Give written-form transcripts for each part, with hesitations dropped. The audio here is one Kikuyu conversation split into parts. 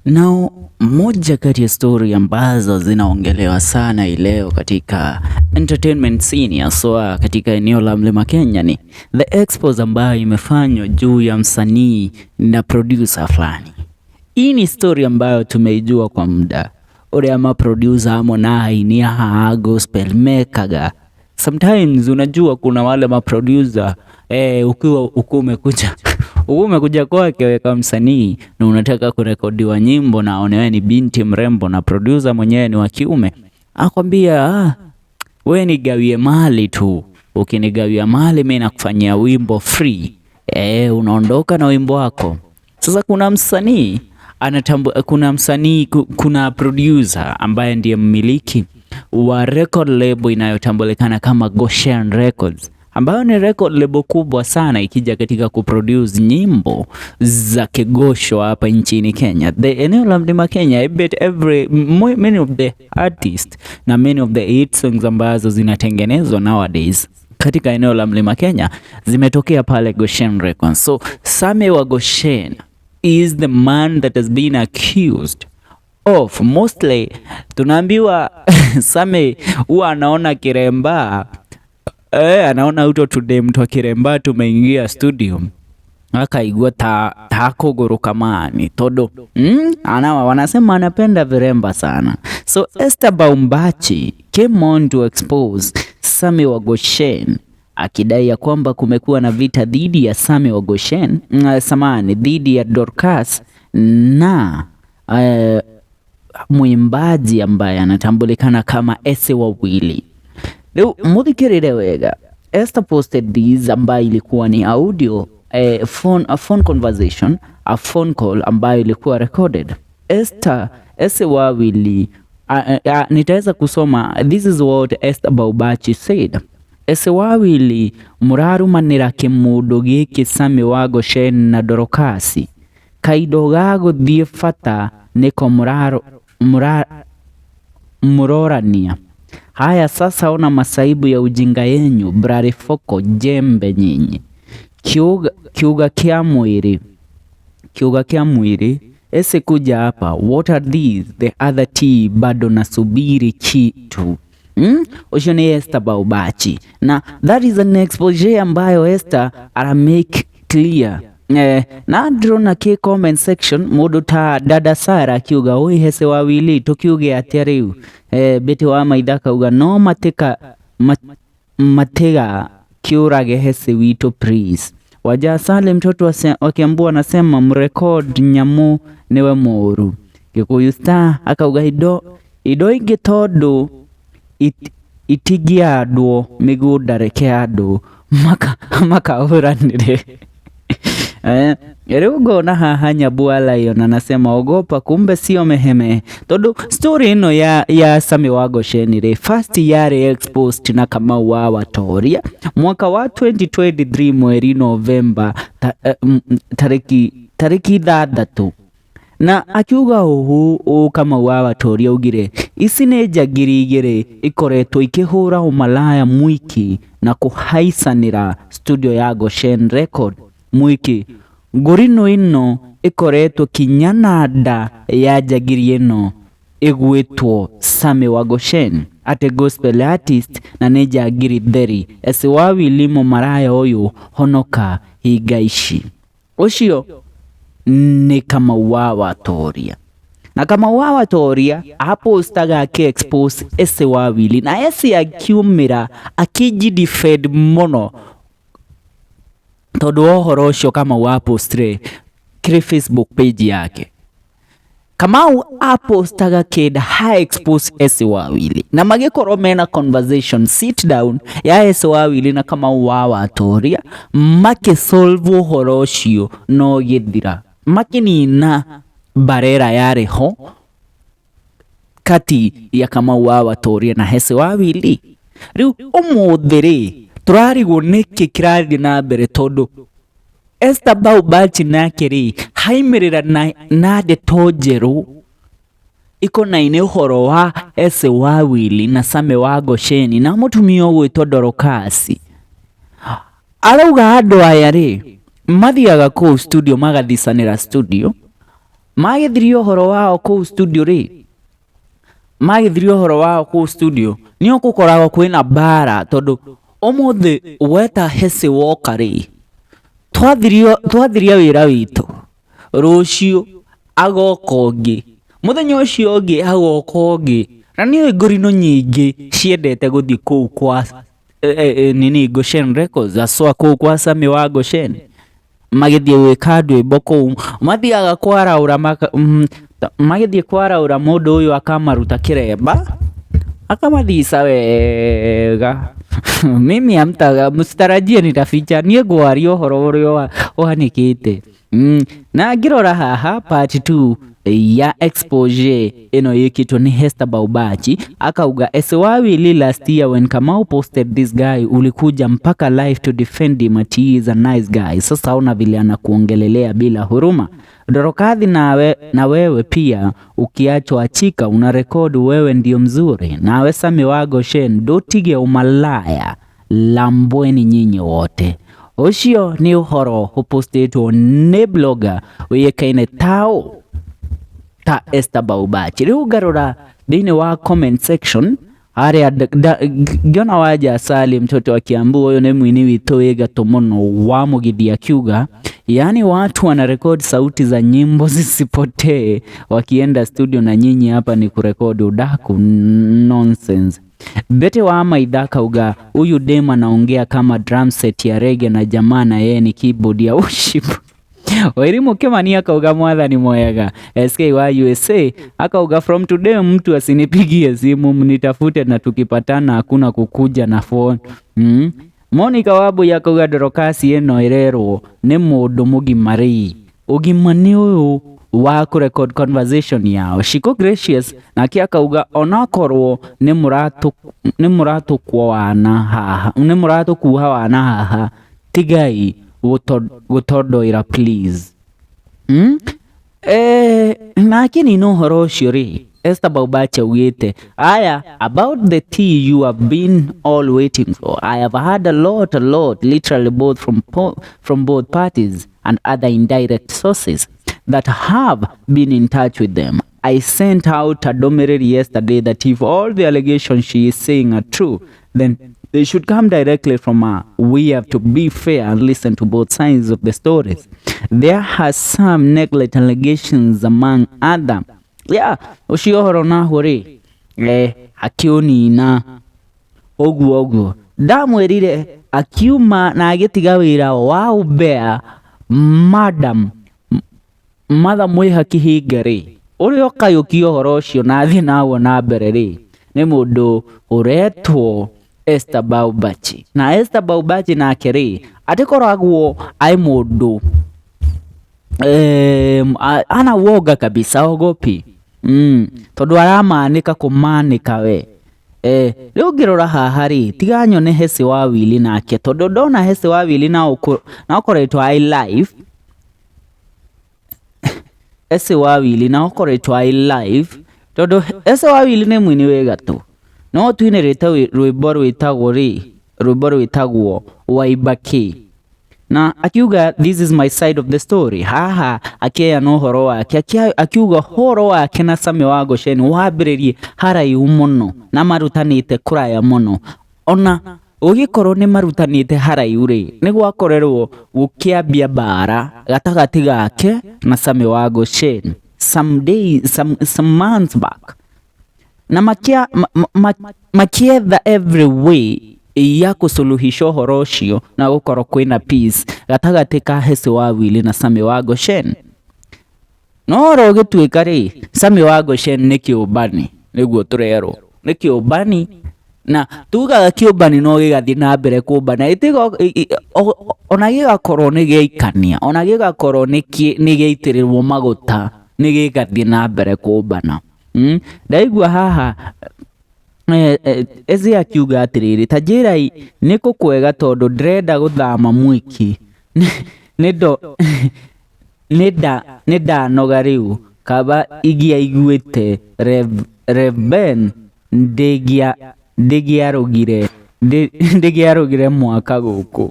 Now, moja kati ya story ambazo zinaongelewa sana ileo katika entertainment scene haswa katika eneo la Mlima Kenya ni the expose ambayo imefanywa juu ya msanii na producer fulani. Hii ni story ambayo tumeijua kwa muda uria ma producer Harmonize ni haha gospel mekaga. Sometimes unajua kuna wale ma producer ukiwa ukiwa umekuja kwake wewe kama msanii na unataka kurekodiwa nyimbo na aone wewe ni binti mrembo na producer mwenyewe ni wa kiume, akwambia, "Ah, wewe nigawie mali tu, ukinigawia mali mimi nakufanyia wimbo free." Unaondoka na wimbo wako. Sasa kuna msanii anatambu, kuna msanii kuna producer ambaye ndiye mmiliki wa record label inayotambulikana kama Goshen Records, ambayo ni record label kubwa sana ikija katika kuproduce nyimbo za kigosho hapa nchini Kenya. The eneo la Mlima Kenya, I bet every many of the artists na many of the hit songs ambazo zinatengenezwa nowadays katika eneo la Mlima Kenya zimetokea pale Goshen Records. So Sami wa Goshen is the man that has been accused of mostly, tunaambiwa Sami huwa anaona kiremba, anaona uto today mtu akiremba tumeingia studio akaigua ta takuguruka mani todo, Anawa wanasema anapenda viremba sana. So Esther Baumbachi came on to expose Sami wa Goshen akidai ya kwamba kumekuwa na vita dhidi ya Sami wa Goshen, samani, dhidi ya Dorcas na mwimbaji ambaye anatambulikana kama Ese Wawili. Rĩu muthikĩrĩre wega. Esther posted this ambayo ilikuwa ni audio, a phone conversation, a phone call ambayo ilikuwa recorded. Esther Ese Wawili, nitaweza kusoma. This is what Esther Baubachi said: "Ese Wawili mũrarumanĩra kĩmũndũ gĩkĩ Sami wa Goshen na Dorokasi kaindo ga gũthiĩ bata nĩko mũrorania. Haya sasa, ona masaibu ya ujinga yenyu, brarifoko jembe nyinyi. Kiuga kĩa mwĩrĩ, kiuga kĩa mwĩrĩ. Ese kuja hapa, what are these? The other tea bado nasubiri kitu." Ũcio nĩ Esther Baubachi na that is an exposure ambayo Esther ara make clear. Na ndĩrona kĩ comment section mũndũ ta Dada Sara akiuga, "Oi Hese Wawili, tukiuge atĩa rĩu?" Betty wa Maitha akauga, "No matika matiga kiurage Hese witũ please." Waja Sale mtoto wa Kiambu anasema, "Mrekod nyamu niwe mũũru." Gĩkũyũ Star akauga, "Indo ingĩ tondũ itingĩandwo mĩgũnda, reke andũ makahũranĩre." Rĩu ngona haha Nyambua Lion anasema, "Ogopa, kumbe sio meheme." Tondu story ĩno ya Sami wa Goshen rĩ, first yarĩ exposed na Kamau wa Watoria mwaka wa 2023 mweri November tarĩki 6, na akiuga ũũ, Kamau wa Watoria augire ici nĩ njangiri igĩrĩ ikoretwo ikĩhũra ũmalaya mwiki na kũhaicanĩra studio ya Goshen Record mwiki. Ngũrinũ ĩno ĩkoretwo kinya na nda ya njagiri ĩno ĩgwĩtwo Sami wa Goshen ate gospel artist na nĩ njangiri theri. Ese wa Wilimo maraya ũyũ honoka hinga ici." Ũcio nĩ Kamau wa Watoria, na Kamau wa Watoria apostaga akĩ expose Ese wa Wili na Ese akiumĩra akĩji defend mũno tondũ wa ũhoro ũcio Kamau apostire kĩrĩ Facebook page yake. Kamau apostaga kĩnda ha expose Ese Wawili na magĩkorwo mena conversation, sit down ya Ese Wawili na Kamau wa Watoria, makĩsolve ũhoro ũcio no gĩthira makĩnina barera yarĩ ho kati ya Kamau wa Watoria na Hesse Wawili. Rĩu ũmũthĩ rĩ, tũrarigwo nĩkĩ kĩrathiĩ na mbere, tondũ Esther Baubachi nake rĩ haimĩrĩra na ndeto njerũ ikonaine ũhoro wa Ese Wawili na Same wa Gosheni na mũtumia ũgwĩtwo Dorokasi. Arauga andũ aya rĩ mathiaga kũu studio magathicanĩra studio. Magĩthirie ũhoro wao kũu studio rĩ, magĩthirie ũhoro wao kũu studio nĩ ũgũkoragwo kwĩna mbara tondũ ũmũthĩ weta Hessy woka rĩ, twathiria wĩra witũ, rũciũ agoka ũngĩ, mũthenya ũcio ũngĩ agoka ũngĩ, na nĩ ũĩ ngũrinũ nyingĩ ciendete gũthiĩ kũu kwa nini Goshen Records haswa kũu kwa Sammy wa Goshen. Magĩthiĩ gwĩka rwĩmbo kũu, mathiaga kwaraũra magĩthiĩ kwaraũra mũndũ ũyũ akamaruta kĩremba, akamathica wega. Mimi hamta msitarajie nitaficha, niĩ ngwaria ũhoro ũrĩa ũhanĩkĩte. Na ngĩrora haha part 2 ya expose ĩno ĩkĩtwo nĩ Hester Baubachi akauga Esewawili last year when Kamau posted this guy ulikuja mpaka live to defend him ati he is a nice guy. Sasa ona vile anakuongelelea bila huruma. Dorokathi nawe, na wewe pia ukiachwa achika una rekodi wewe ndio mzuri. Nawe Sami wa Goshen ndutige umalaya lambweni nyinyi wote. Ũcio nĩ ũhoro ũpostĩtwo nĩ blogger ũĩkaine tao ta Esther Baubachi. Rĩu ngarora thĩinĩ wa comment section harĩa ngĩona Wanja Sali mtoto wa Kiambu, ũyũ nĩ mũini witũ wĩ gatũ mũno wa Mũgithi akiuga, yaani watu wanarekodi sauti za nyimbo zisipotee wakienda studio na nyinyi hapa ni kurekodi udaku nonsense. Bete wa Maitha akauga huyu dem anaongea kama drum set ya reggae na jamaa na yeye ni keyboard ya worship. Wairimu Kimani akauga mwathani mwega. SK wa USA akauga from today mtu asinipigie simu, mnitafute na tukipatana hakuna kukuja na phone. Monica Wabu akauga Dorokasi ĩno ĩrerwo nĩ mũndũ mũgima rĩ, ũgima nĩ ũyũ wa kũrecord conversation yao. Shiko Gracious nake akauga onakorwo nĩ mũratũkua wana haha, nĩ mũratũkuha wana haha, tigai gũtondoira please. Na akĩnina ũhoro ũcio rĩ, Esther Baubachi augĩte aya, about the tea you have been all waiting for, I have heard a lot literally both from both parties and other indirect sources that have been in touch with them. I sent out a ndũmĩrĩri yesterday that if all the allegations she is saying are true, then they should come directly from her. We have to be fair and listen to both sides of the stories. There has some neglect allegations among other. Yeah, ũcio ũhoro naguo rĩ, akĩũnina ũguo ũguo. Ndamwĩrire akiuma na agĩtiga wĩra wa ũmbea madam Martha Mwĩhaki Hinga rĩ, ũrĩa ũkayũkia ũhoro ũcio na athiĩ naguo na mbere rĩ, nĩ mũndũ ũretwo Esther Baubachi. Na Esther Baubachi nake rĩ, atikoragwo ai mũndũ ana woga kabisa ogopi tondũ aramanĩka kũmanĩka we. Rĩu ngĩrora haha rĩ, tiga nyone Hessy wa Willy nake tondũ ndona Hessy wa Willy na ũkoretwo ai live Hessy wa Willy na ũkoretwo ai live tondũ Hessy wa Willy nĩ mũini wĩ gatũ no twinĩrĩte rwĩmbo rwĩtagwo rĩ, rwĩmbo rwĩtagwo Waibaki na akiuga this is my side of the story. Haha akĩheana ũhoro wake, akiuga ũhoro wake na Sammy wa Goshen wambĩrĩrie haraihu mũno na marutanĩte kũraya mũno. Ona gũgĩkorwo nĩ marutanĩte haraihu rĩ, nĩ gwakorerwo gũkĩambia mbara gatagatĩ gake na Sammy wa Goshen some days, some months back na makietha every way ya kũsuluhisha ũhoro ũcio na gũkorwo kwĩna peace gatagatĩ ka Hessy wa Willy na Sammy wa Goshen. No oro ũgĩtuĩka rĩ, Sammy wa Goshen nĩ kĩũmbani, nĩguo tũrerwo nĩ kĩũmbani, na tugaga kĩũmbani no gĩgathiĩ na mbere kũmbana ona gĩgakorwo nĩ gĩaikania, ona gĩgakorwo nĩ gĩaitĩrĩrwo maguta, nĩ gĩgathiĩ na mbere kũmbana. Ndaigua haha Eze akiuga atĩrĩrĩ, ta njĩrai nĩ kũ kwega tondũ ndĩrenda gũthama mwiki nĩ ndanoga rĩu, kaba ingĩaiguĩte Rev Ben ndĩngĩarũgire mwaka gũkũ.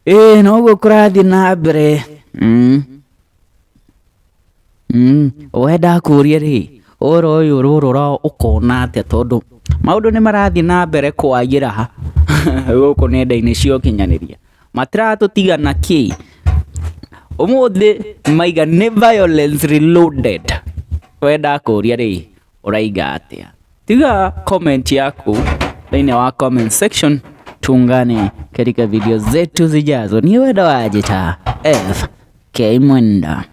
Ĩĩ noguo kũrathiĩ na mbere. We ndakũria rĩ, ũhoro ũyũ ũrorora ũkona atĩa tondũ maũndũ nĩ marathiĩ na mbere kwagĩra gũkũ nenda-inĩ cia ũkinyanĩria. Matiratũtiga na kĩ? Ũmũthĩ maiga nĩ violence reloaded. We ndakũria rĩ, ũraiga atĩa? Tiga comment yaku thĩinĩ wa comment section, tuungane katika video zetu zijazo. Ni wendo wanjĩta FK Mwenda.